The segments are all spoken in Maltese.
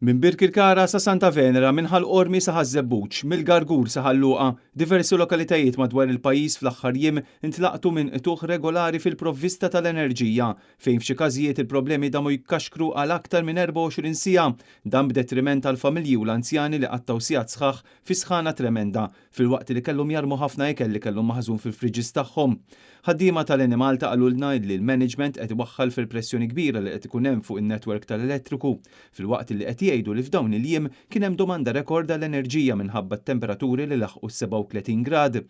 Minn Birkirkara sa Santa Venera, minn Ħal Qormi sa Ħaż-Żebbuġ, mill-Gargur sa Ħal Luqa, diversi lokalitajiet madwar il-pajjiż fl-aħħar jiem intlaqtu minn qtugħ regolari fil-provvista tal-enerġija, fejn f'xi każijiet il-problemi damu jkaxkru għal aktar minn 24 siegħa. Dan b'detriment għall-familji u l-anzjani li qattgħu sigħat sħaħ fi sħana tremenda, filwaqt li kellhom jarmu ħafna ikel li kellhom maħżun fil-fridges tagħhom. Ħaddiema tal-Enemalta qalulna li l-management qed iwaħħal fil-pressjoni kbira li qed ikun hemm fuq in-network tal-elettriku, filwaqt li qed jgħidu li f'dawn il-jiem kien hemm domanda rekord għall-enerġija minħabba t-temperaturi li laħqu s-37 grad.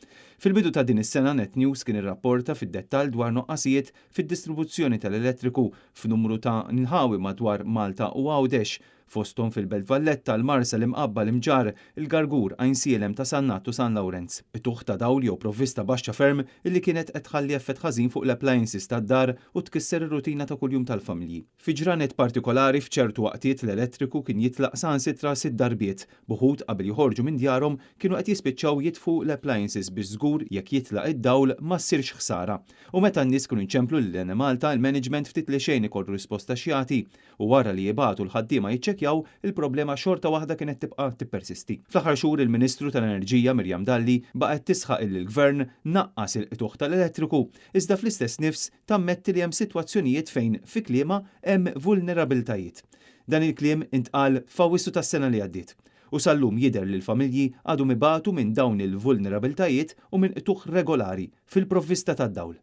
Fil-bidu ta' din is-sena Net News kien irrapporta fid-dettall dwar nuqqasijiet fid-distribuzzjoni tal-elettriku f'numru ta' nħawi madwar Malta u Għawdex, fosthom fil-Belt Valletta, l-Marsa, l-Imqabba, l-Imġarr, il-Gargur, Għajnsielem, Ta' Sannat u San Lawrenz. Qtugħ ta' dawl jew provvista baxxa ferm illi kienet qed tħalli effett ħażin fuq l-appliances tad-dar u tkisser ir-rutina ta' kuljum tal-familji. Fi ġranet partikolari f'ċertu waqtiet l-elettriku kien jitlaq saħansitra sitt darbiet, b'uħud qabel joħorġu minn djarhom kienu qed jispiċċaw jitfu l-appliances biex żgur jekk jitlaq id-dawl ma ssirx ħsara. U meta n-nies kienu jċemplu lil Enemalta, il-management ftit li xejn ikollu risposta x'jagħti. U wara li jibagħtu l-ħaddiema jiċċekkjaw, il-problema xorta waħda kienet tibqa' tippersisti. Fl-aħħar xhur il-Ministru tal-Enerġija Miriam Dalli baqgħet tisħaq illi l-Gvern naqqas il-qtugħ tal-elettriku, iżda fl-istess nifs tammetti li hemm sitwazzjonijiet fejn, fi kliemha, hemm vulnerabilitajiet. Dan il-kliem intqal f'Awwissu tas-sena li għaddiet. U sal-lum jidher li l-familji għadhom ibatu minn dawn il-vulnerabilitajiet u minn qtugħ regolari fil-provvista tad-dawl.